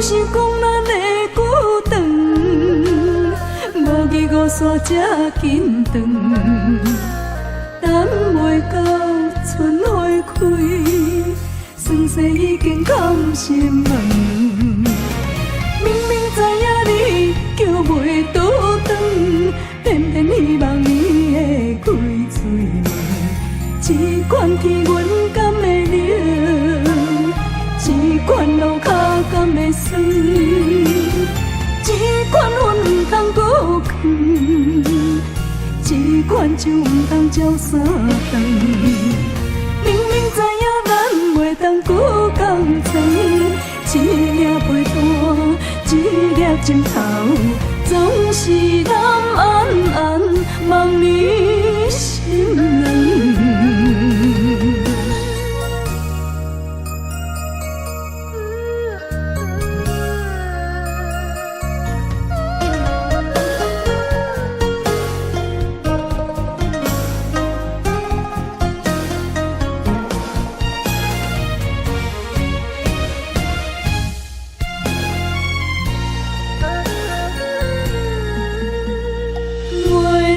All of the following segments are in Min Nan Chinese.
就是講咱的久長，無字五線這緊長，等袂到春花開，酸勢已經空心門。明明知影你叫袂倒轉，偏偏希望你會開喙問。這款天阮敢會冷？這款路跤敢會酸？這款阮毋通閣囥，這款酒毋通照三頓。明明知影咱袂當閣仝床，一領被單，一粒枕頭，總是難安安望你心軟。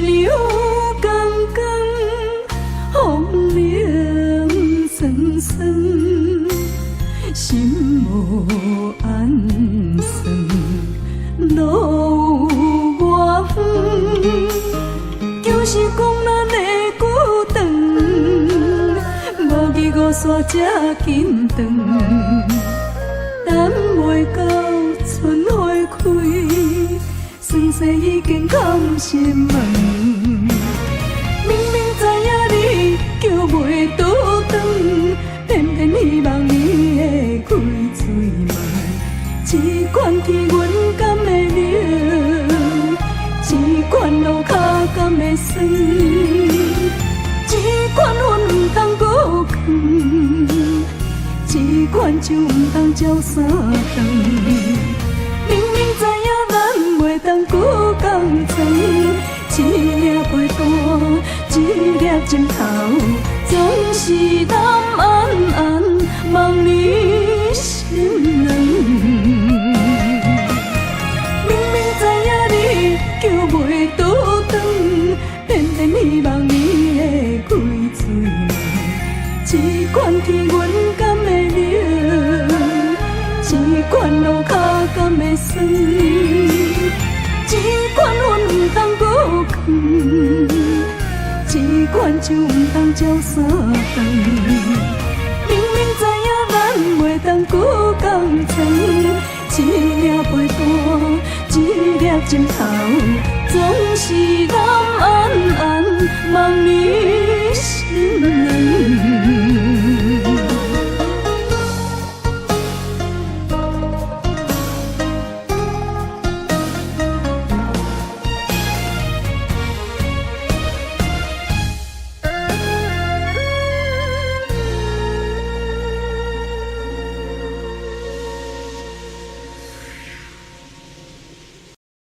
月亮光光，風鈴酸酸，心無安算，路有偌遠，就是講咱的久長，無字五線這緊長，等袂到春花開，酸勢已經空心門。明明知影你叫袂倒轉，偏偏希望你會開喙問。這款天阮敢會冷？這款路跤敢會酸？這款阮毋通閣囥，這款酒毋通照三頓。明明知影咱袂當閣仝床，一領被單，一粒枕頭，總是難安安望你心軟。明明知影你叫袂倒轉，偏偏希望你會開喙問。這款天阮敢會冷？這款路跤敢會酸？這款阮毋通閣囥，這款酒毋通照三頓。明明知影咱袂當閣仝床，一領被單，一粒枕頭，總是難安安望你心軟。